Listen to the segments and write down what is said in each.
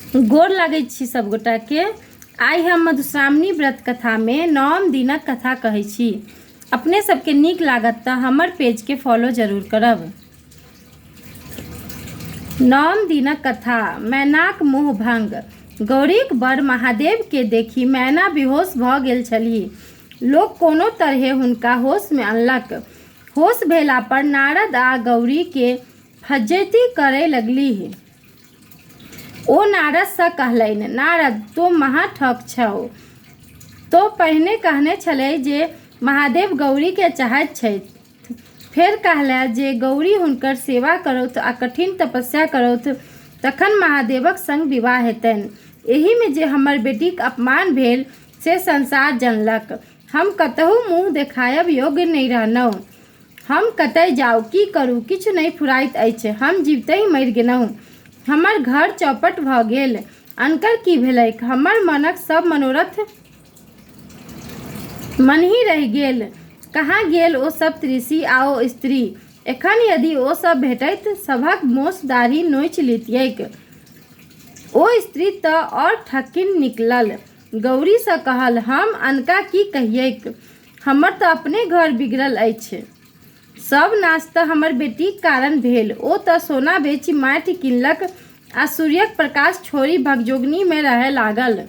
गोर लागै छी सभगोटाके। आइ हम मधुश्रावणी व्रत कथामे नवम दिनक कथा कहै छी। अपने सबके नीक लागत तऽ हमर पेजके फॉलो जरूर करब। नवम दिनक कथा मैनाक मोह भंग। गौरीक बर महादेवके देखि मैना बेहोश भऽ गेल छलीह। लोक कोनो तरहे हुनका होशमे अनलक। होश भेला पर नारद आ गौरीके फज्झति करय लगलीह। ओ नारदसँ कहलनि, नारद, तोँ महा ठक छह। तोँ पहिने कहने छलह जे महादेव गौरीकेँ चाहैत छथि। फेर कहलह जे गौरी हुनकर सेवा करथु आ कठिन तपस्या करथु तखन महादेवक संग विवाह हेतनि। एहिमे जे हमर बेटीक अपमान भेल से संसार जनलक। हम कतहु मुँह देखायब योग्य नहि रहलहुँ। हम कतय जाउ, की करू, किछु नहि फुराइत अछि। हम जिबितहि मरि गेलहुँ। हमर घर चौपट भऽ गेल। अनकर की भेलैक? हमर मनक सभ मनोरथ मनहि रहि गेल। कहाँ गेल ओ सप्तऋषि आ ओ स्त्री? एखन यदि ओ सभ भेटैत, सभक मोछ-दाढ़ी नोचि लितिऐक। ओ स्त्री तँ आओर ठक्किन निकलल। गौरीसँ कहल, हम अनका की कहिऐक? हमर तँ अपने घर बिगड़ल अछि। सभ नाश तँ हमर बेटीक कारण भेल। ओ तँ सोना बेचि माटि किनलक आ सूर्यक प्रकाश छोड़ि भगजोगनीमे रहय लागल।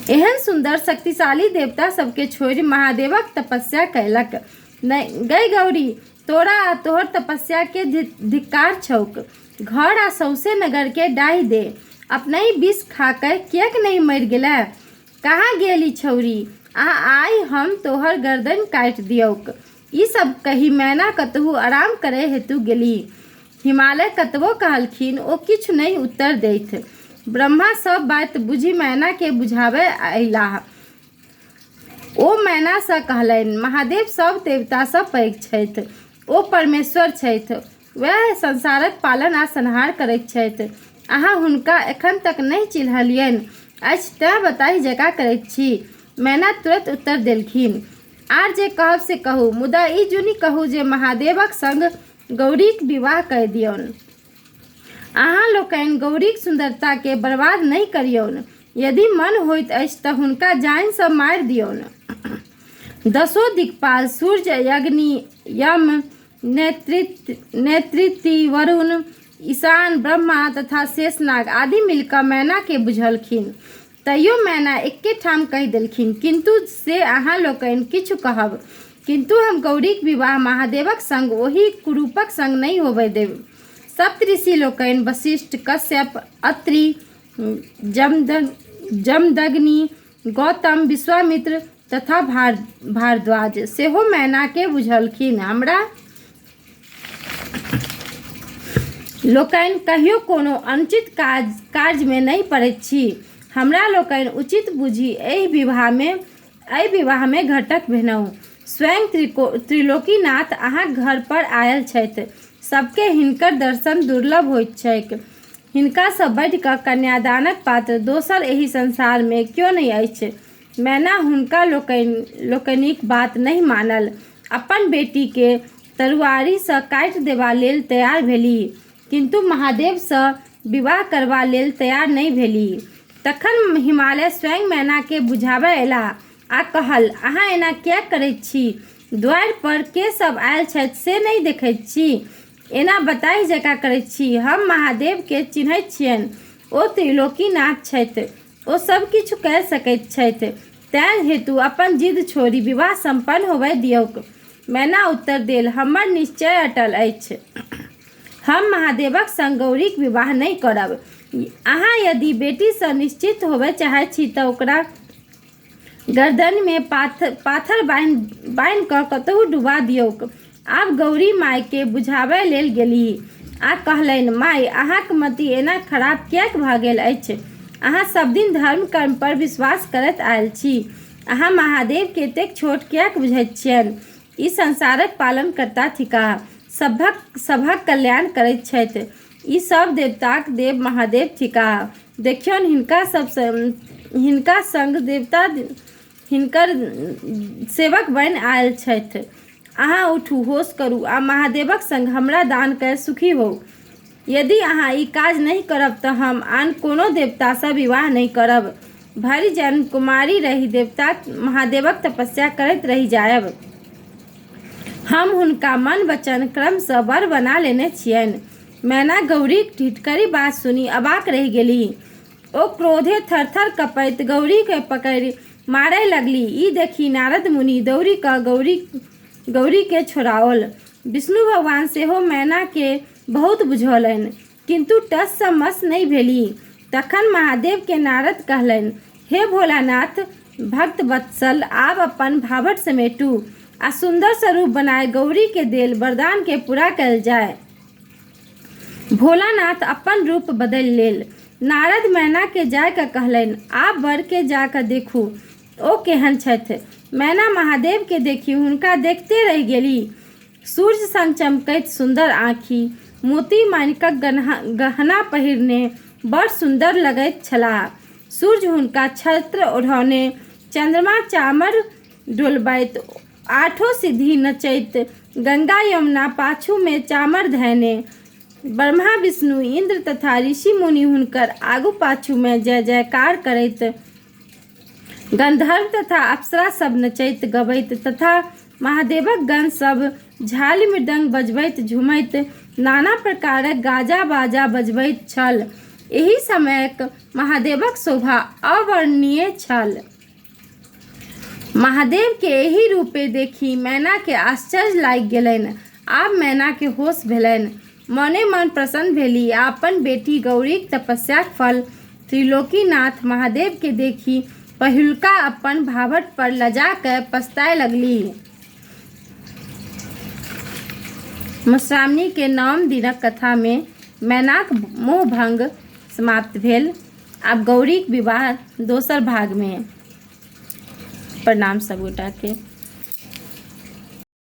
एहन सुन्दर शक्तिशाली देवता सभकेँ छोड़ि महादेवक तपस्या कयलक। गै गौरी, तोरा आ तोहर तपस्याकेँ धिक्कार छौक। घर आ सौंसे नगरकेँ डाहि दे। अपनहि विष खा कए किएक नहि मरि गेलेँ? कहाँ गेल ई छौड़ी? आ आइ हम तोहर गरदनि काटि दियौक। ई सभ कहि मैना कतहु आराम करय हेतु गेलीह। हिमालय कतबो कहलखिन, ओ किछु नहि उत्तर दैथ। ब्रह्मा सभ बात बुझि मैना केँ बुझाबय अयलाह। ओ मैना सँ कहलनि, महादेव सभ देवता सँ पैघ छथि। ओ परमेश्वर छथि। वैह संसारक पालन आ संहार करैत छथि। अहाँ हुनका एखन तक नहि चिन्हलियनि अछि तेँ बताहि जकाँ करैत छी। मैना तुरत उत्तर देलखिन, आर जे कहब से कहू, मुदा ई जुनि कहू जे महादेवक संग गौरीक विवाह कय दियौन। अहाँ लोकनि गौरीक सुन्दरताकेँ बर्बाद नहि करियौन। यदि मन होइत अछि तँ हुनका जान सँ मारि दियौन। दसो दिक्पाल सूर्य, अग्नि, यम, नेतृत्व, वरुण, ईशान, ब्रह्मा तथा शेषनाग आदि मिलिकऽ मैनाकेँ बुझौलखिन। तैयो मैना एक्के ठाम कहि देलखिन, किन्तु से अहाँ लोकनि किछु कहब, किन्तु हम गौरीक विवाह महादेवक संग ओहि कुरूपक संग नहि होबय देब। सप्तऋषि लोकनि वशिष्ठ, कश्यप, अत्रि, जमदग्नि, गौतम, विश्वामित्र तथा भारद्वाज सेहो मैनाकेँ बुझौलखिन, हमरा लोकनि कहियो कोनो अनुचित कार्यमे नहि पड़ैत छी। हमरा लोकनि उचित बुझि एहि विवाहमे घटक भेलहुँ। स्वयं त्रिलोकीनाथ अहाँक घर पर आयल छथि। सभकेँ हिनकर दर्शन दुर्लभ होइत छैक। हिनकासँ बढ़ि कऽ कन्यादानक पात्र दोसर एहि संसारमे क्यो नहि अछि। मैना हुनका लोकनिक बात नहि मानल। अपन बेटीकेँ तरुआरिसँ काटि देबा लेल तैयार भेलीह, किन्तु महादेवसँ विवाह करबा लेल तैयार नहि भेलीह। तखन हिमालय स्वयं मैनाकेँ बुझाबय अयलाह आ कहल, अहाँ एना किएक करैत छी? द्वारि पर के सभ आयल छथि से नहि देखैत छी? एना बताहि जकाँ करैत छी? हम महादेवकेँ चिन्हैत छियनि। ओ त्रिलोकीनाथ छथि। ओ सभ किछु कए सकैत छथि। तेँ हेतु अपन जिद छोड़ि विवाह सम्पन्न होबय दियौक। मैना उत्तर देल, हमर निश्चय अटल अछि। हम महादेवक संग गौरीक विवाह नहि करब। अहाँ यदि बेटीसँ निश्चित होबय चाहैत छी तँ ओकरा गरदनिमे पाथर बान्हि कऽ कतहु डुबा दियौक। आब गौरी मायकेँ बुझाबय लेल गेलीह आ कहलनि, माय, अहाँक मति एना खराब किएक भऽ गेल अछि? अहाँ सभ दिन धर्म-कर्म पर विश्वास करैत आयल छी। अहाँ महादेवकेँ एतेक छोट किएक बुझैत छियनि? ई संसारक पालनकर्ता थिकाह। सभक कल्याण करैत छथि। ई सभ देवताक देव महादेव थिकाह। देखियौन, हिनका संग देवता हिनकर सेवक बनि आयल छथि। अहाँ उठू, होश करू आ महादेवक संग हमरा दान कए सुखी होउ। यदि अहाँ ई काज नहि करब तऽ हम आन कोनो देवतासँ विवाह नहि करब। भरि जन्म कुमारि रहि देवता महादेवक तपस्या करैत रहि जायब। हम हुनका मन वचन क्रमसँ वर बना लेने छियनि। मैना गौरीक ढिठकरी बात सुनि अवाक रहि गेलीह। ओ क्रोधे थर-थर कँपैत गौरीकेँ पकड़ि मारय लगलीह। ई देखि नारद मुनि दौड़ि कऽ गौरीकेँ छोड़ाओल। विष्णु भगवान सेहो मैनाकेँ बहुत बुझौलनि, किन्तु टससँ मस नहि भेलीह। तखन महादेवकेँ नारद कहलनि, हे भोलानाथ, भक्तवत्सल, आब अपन भाभट समेटू आ सुन्दर स्वरूप बनाय गौरीकेँ देल वरदानकेँ पूरा कयल जाय। भोलानाथ अपन रूप बदलि लेल। नारद मैनाकेँ जा कऽ कहलनि, आब वरकेँ जा कऽ देखू, ओ केहन छथि। मैना महादेवकेँ देखि हुनका देखिते रहि गेलीह। सूर्य सन चमकैत सुन्दर आँखि, मोती माणिकक गहना पहिरने बड़ सुन्दर लगैत छलाह। सूर्य हुनका छत्र ओढ़ौने, चन्द्रमा चामर डोलबैत, आठो सिद्धि नचैत, गंगा यमुना पाछूमे चामर धयने, ब्रह्मा विष्णु इन्द्र तथा ऋषि मुनि हुनकर आगू पाछूमे जय जयकार करैत, गन्धर्व तथा अप्सरा सब नचैत गबैत तथा महादेवक गण सब झालि मृदंग बजबैत झुमैत नाना प्रकारक गाजा बाजा बजबैत छल। एहि समयक महादेवक शोभा अवर्णनीय छल। महादेव के एहि रूपे देखि मैना के आश्चर्य लागि गेलनि। आब मैना के होश भेलनि। मने मन प्रसन्न भेलीह आ अपन बेटी गौरीक तपस्याक फल त्रिलोकीनाथ महादेव के देखि पहिलुका अपन भाभट पर लजा कए पछताय लगलीह। मधुश्रावणी के नवम दिनक कथा मे मैनाक मोहभंग समाप्त भेल। आब गौरीक विवाह दोसर भागमे। प्रणाम सब गोटाके।